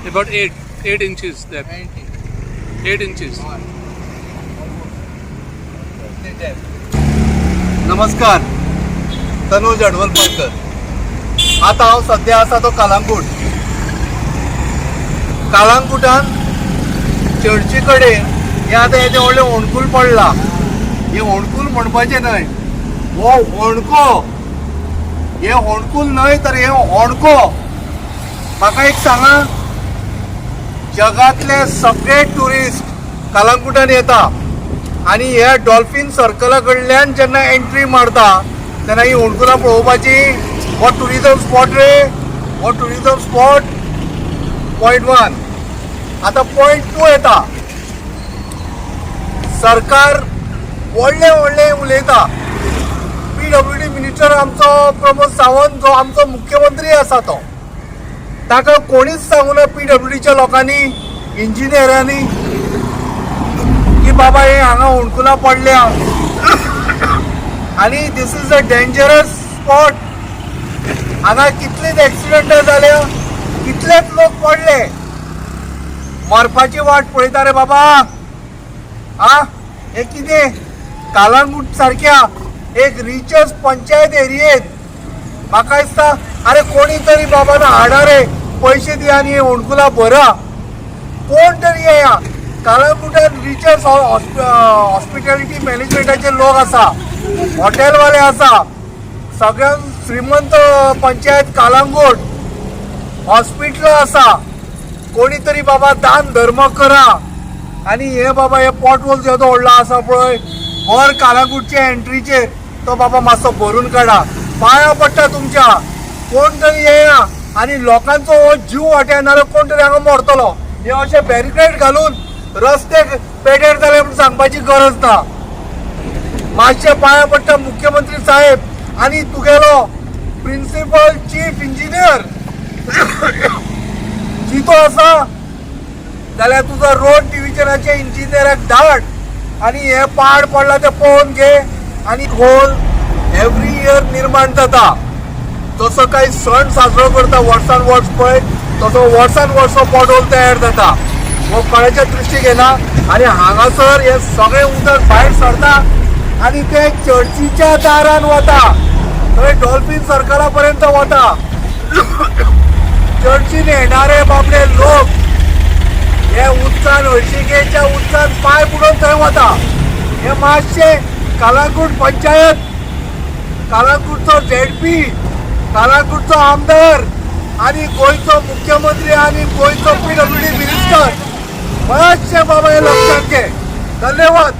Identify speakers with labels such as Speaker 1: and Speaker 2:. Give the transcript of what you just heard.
Speaker 1: About 8 inches depth.
Speaker 2: 90.
Speaker 1: 8 inches.
Speaker 2: नमस्कार, तनुज अडवलपारकर. आतां हांव सद्या आसा तो कालांगूट. कालांगुटान चर्ची कडेन हें आतां येदें व्हडलें होणकूल पडलां. हें होणकूल म्हणपाचें न्हय, हो होणको. हें होणकूल न्हय तर हें होणको. म्हाका एक सांगा, जगातले सगळे ट्युरिस्ट कालांगुटान येता आनी ह्या डॉल्फीन सर्कला कडल्यान जेन्ना एंट्री मारता तेन्ना ही होणकुलां पळोवपाची. हो ट्युरिजम स्पॉट रे, हो ट्युरिजम स्पॉट. Point one. आतां पॉयंट टू येता. सरकार व्हडलें व्हडलें उलयता. पीडब्ल्यूडी मिनिस्टर आमचो प्रमोद सावंत, जो आमचो मुख्यमंत्री आसा, तो ताका कोणीच सांगूना पीडब्ल्यूडीच्या लोकांनी, इंजिनियरांनी की बाबा हे हांगा होणकुलां पडल्या आनी this is a dangerous spot. हांगा कितलेच एक्सिडंट जाल्या, कितलेच लोक पडले. मरपाची वाट पळयता रे बाबा. आ, हे कितें कालांगूट सारक्या एक रिचस्ट पंचायत एरियेत म्हाका दिसता, अरे कोणी तरी बाबा हाडा रे, पयशे दिया आनी होणकुलां भरा. कोण तरी येया. कालांगुटान रिचस्ट हॉस्पिटॅलिटी मॅनेजमेंटाचे लोक आसा, हॉटेलवाले आसा, सगळ्यांत श्रीमंत पंचायत कालांगूट, हॉस्पिटल आसा. कोणी तरी बाबा दान धर्म करा आनी हे बाबा हे पोटहोल जेदो व्हडलो आसा पळय वर कालांगूटच्या एंट्रीचेर, तो बाबा मातसो भरून काडा. पांया पडटा तुमच्या. कोण तरी येया आनी लोकांचो हो जीव वाट्या, नाल्यार कोण तरी हांगा मरतलो. हे अशे बॅरिकेड घालून रस्ते पेड्यार जाले म्हूण सांगपाची गरज ना. मातशे पांया पडटा मुख्यमंत्री साहेब आनी तुगेलो प्रिन्सिपल चीफ इंजिनियर जितो आसा जाल्यार तुजो रोड डिविजनाचे इंजिनियराक धाड आनी हे पाड पडला ते पळोवन घे. आनी होल एवरी इयर निर्माण जाता. जसो काही सण साजरो करता वर्सान वर्स पळय, तसो वर्सान वर्स हो पोटहोल तयार जाता. हो कळ्याच्या दृश्टीक येना. आनी हांगासर हे सगळें उदक भायर सरता आनी ते चर्चीच्या दारान वता, थंय डॉल्फीन सर्कला पर्यंत वता. चर्चीन येणारे बाबडे लोक हे उदकान, हळशिकेच्या उदकान पांय बुडोवन थंय वता. हे मातशें कालांगूट पंचायत, कालांगूटचो झेडपी, कालांगूटचो आमदार आनी गोंयचो मुख्यमंत्री आनी गोंयचो पीडब्ल्यूडी मिनिस्टर, मातशें बाबा हे लक्षात घे. धन्यवाद.